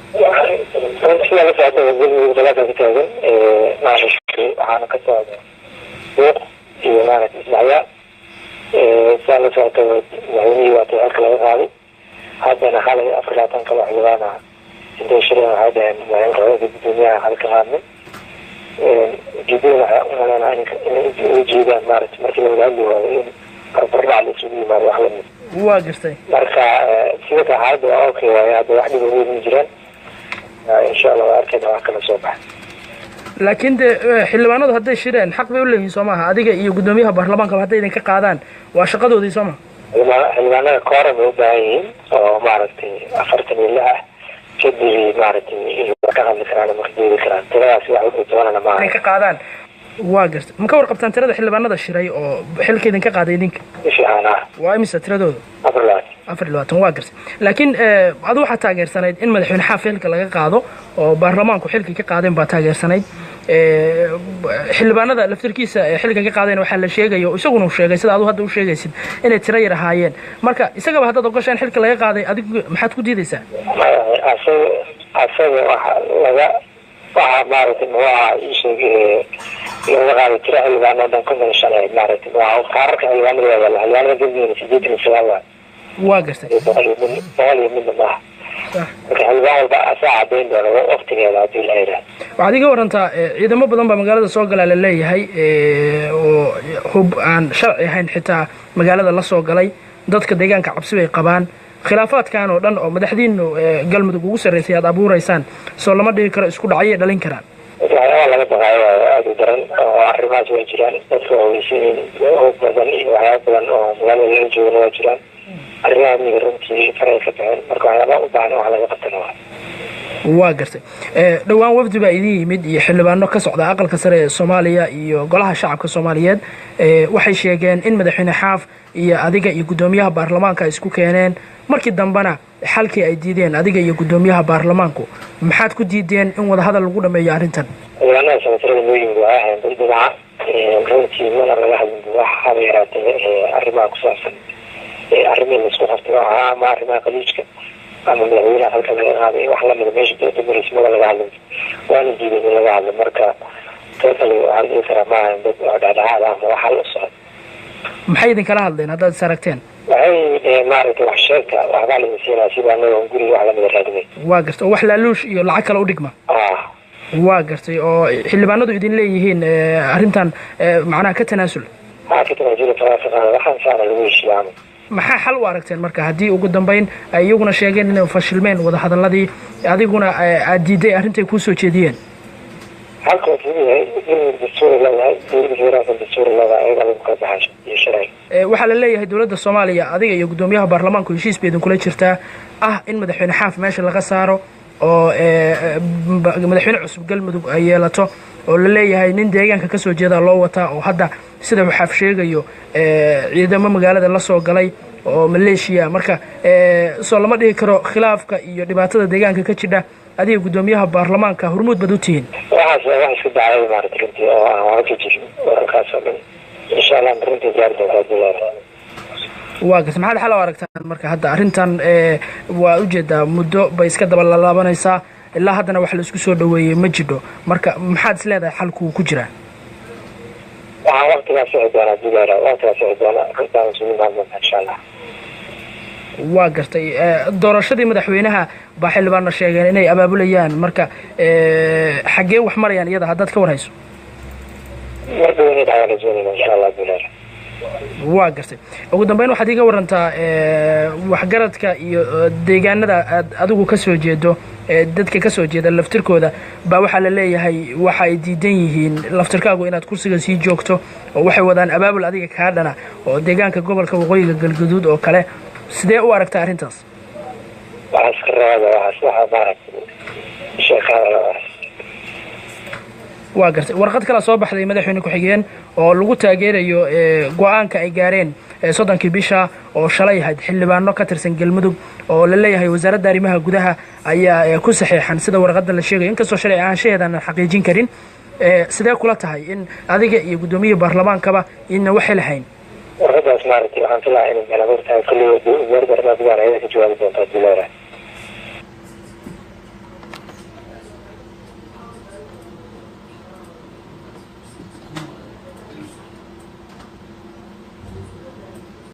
Sidaa la socota, Galmudug khilaafka ka taagan maaragtay, waxaana ka socda buuq iyo maaragtay isdhexyaal. Sidaa la socota, madaxweynihii waatay xilka laga qaaday. Haddana xalay 24 kale xildhibaan ah intay shireen waxay dhaheen madaxweyne ku-xigeenka, gudoomiyaha xalka qaadnay. Ujeedada waxay umaleynaha inay uga jeedaan maaragtay markii la wada hadli waayo in barbardhac la isugu yimaado, wax lamid. Waa gartay. Marka sida kale xaaladda waa okay waaye, hadda wax dhiba weyn ma jiraan. Insha Allah waa arkayna wax kala soo baxa. Laakiin dee xildhibaanadu hadday shireen xaq bay u leeyihiin, soo maaha? Adiga iyo guddoomiyaha baarlamaankaba hadday idinka qaadaan waa shaqadoodii, soo maha? Xildhibaanada kooram bay u baahan yihiin oo maaragtay 46 ah, kadib maaragtay ka hadli karaan ama ka jeedi karaan. Tiradaasi wax u tobanana maaha. Idinka qaadaan, waa gartay. Ma ka warqabtaan tirada xildhibaanada shiray oo xilka idinka qaaday idinka? Si fiican ah. Waa imisa tiradooda? 24. 24, waa gartay. Laakiin adu waxaad taageersanayd in madaxweyne Xaaf xilka laga qaado oo baarlamaanku xilkii ka qaadeen baa taageersanayd. Xildhibaanada laftirkiisa ee xilka ka qaadeen waxaa la sheegayo, isaguna uu sheegay sida adu hadda u sheegaysid, inay tiro yar ahaayeen. Marka isagaba haddaad ogosha in xilka laga qaaday, adigu maxaad ku diidaysaa? Maya, asaga waxa laga waxa maaragtay muxuu ahaa ii sheeg laga qaaday tiro xildhibaano dhan 55 ahayd maaragtay muxuu ahaa. Kaararka xildhibaanada waa yaalla, xildhibaanada Galmudugna 89 waa. Waa gartay. 100 iyo mid, 100 iyo midna maaha. Marka xildhibaan walba asaa caddayn doona waqtigeeda haddii la yidhaahdo. Waxaad iga warantaa, ciidamo badan baa magaalada soo galaa la leeyahay oo hub aan sharci ahayn xitaa magaalada la soo galay. Dadka deegaanka cabsi bay qabaan. Khilaafaadkan oo dhan oo madaxdiinu Galmudug ugu sarreysay aad abuureysaan, soo lama dhigi karo isku dhacyay dhalin karaan? Waxyaabaa laga baqaayo waayo aada u daran oo arrimahaas waa jiraan. Dadka waa weysan yihiin, hub badan iyo waxyaaba badan oo magaalada lala joogana waa jiraan. Arrimaha amniga runtii faray ka baxeen, marka waxyaabaha u baahan in wax laga qabtana waa. Waa gartay. Dhowaan wafdi baa idin yimid iyo xildhibaano ka socda Aqalka Sare ee Soomaaliya iyo Golaha Shacabka Soomaaliyeed. Waxay sheegeen in madaxweyne Xaaf iyo adiga iyo guddoomiyaha baarlamaanka ay isku keeneen, markii dambena xalkii ay diideen adiga iyo guddoomiyaha baarlamaanku. Maxaad ku diideen in wadahadal lagu dhameeyo arrintan? Xildhibaanada sanatarada noo yimid waxay ahayn dad dhinaca runtii mana laga hadlin wax haba yaraatee arrimaha ku saabsan arrimihii laisku qabtay oo ahaa ama arrimaha khaliijka ama madaxweynaha halka laga qaaday, wax lamida. Meesha dooda maraysa maba laga hadlin, waana diiday in laga hadlo. Marka totally waxaan dhihi karaa ma ahayn dad oo dhexdhexaad ah ama wax hal u socod. Maxay idinkala hadleen haddaad is aragteen? Waxay dheheen maaragtay wax sheegta, waxbaa laidin siinaa, sida annaga guriga wax lamida raadinay. Waa gartay, oo wax laaluush iyo lacag kale u dhigma? Ah. Waa gartay, oo xildhibaanadu idin leeyihiin arrintan macnaha ka tanaasul? Haa, ka tanaasuli, faraha ka qaada, waxaan saana lagu heshiiya camal. Maxaa xal u aragteen marka haddii ugu dambeyn ay iyaguna sheegeen inay fashilmeen wadahadaladii, adiguna aad diiday arrintay kuusoo jeediyeen? Halka waa fudud yahay. Galmudug dastuuri leedahay, dowladda federaalka dastuuri leedahay, ayagaa lagu kala baxaa iyo sharci. Waxaa la leeyahay dowladda Soomaaliya adiga iyo guddoomiyaha baarlamaanku heshiis bay idinkula jirtaa ah in madaxweyne Xaaf meesha laga saaro oo madaxweyne cusub Galmudug ay yeelato, oo la leeyahay nin deegaanka kasoo jeeda loo wataa, oo hadda sida uu Xaaf sheegayo ciidamo magaalada la soo galay oo maleeshiya. Marka soo lama dhihi karo khilaafka iyo dhibaatada deegaanka ka jidha adiga guddoomiyaha baarlamaanka hormuud baad u tihiin? Waxaas waa wax iska dacay maaragtay runtii oo aan waxba ka jirin wararkaas oo dhan. Insha Allah runtii gaari doontaa haddii la yidhaahdo. Waa garta. Maxaad xal u aragtaan marka hadda arrintan? Waa ujeedaa muddo bay iska daba lalaabanaysaa, ilaa haddana wax la isku soo dhaweeyey ma jidho. Marka maxaad is leedahay xalkuu ku jiraa? Waxaan waqtigaa sixi doonaa haddii la yidhahdo, waqtigaa sixi doona, runtaan isugu imaan doontaa insha Allah. Waa gartay. Doorashadii madaxweynaha baa xildhibaanna sheegeen inay abaabulayaan. Marka xaggee wax marayaan iyada haddaad ka war hayso? Mar dhow inay dhacdaa rajaynayna insha Allah haddii la yidhahdo. Waa gartay. Ugu dambeyn waxaad iiga warantaa waxgaradka iyo deegaanada aad adigu ka soo jeedo, dadka ka soo jeeda laftirkooda baa waxaa la leeyahay waxa ay diidan yihiin laftirkaagu inaad kursiga sii joogto, oo waxay wadaan abaabul adiga kaa dhana oo deegaanka gobolka waqooyiga Galgaduud oo kale. Sidee u aragtaa arrintaas? Waxaas ka raada, waxaas waxa maaragtay sheekaada waxaas. Waa gartay. Warqad kala soo baxday madaxweyne ku-xigeen oo lagu taageerayo go-aanka ay gaareen 30-kii bisha oo shalay ahayd xildhibaano ka tirsan Galmudug, oo la leeyahay wasaaradda arrimaha gudaha ayaa ku saxeexan, sida warqadda la sheegayo, inkastoo shalay ahaanshaheeda aanan xaqiijin karin. Sidee kula tahay in adiga iyo guddoomiyaha baarlamaankaba ina waxay lahayn? Warqadaas maaragtay waxaan filahaa inay meel abuur tahay. Kulli wasaaradda arrimaha gudaha ayada ka jawaabi doonta hadii leedahay.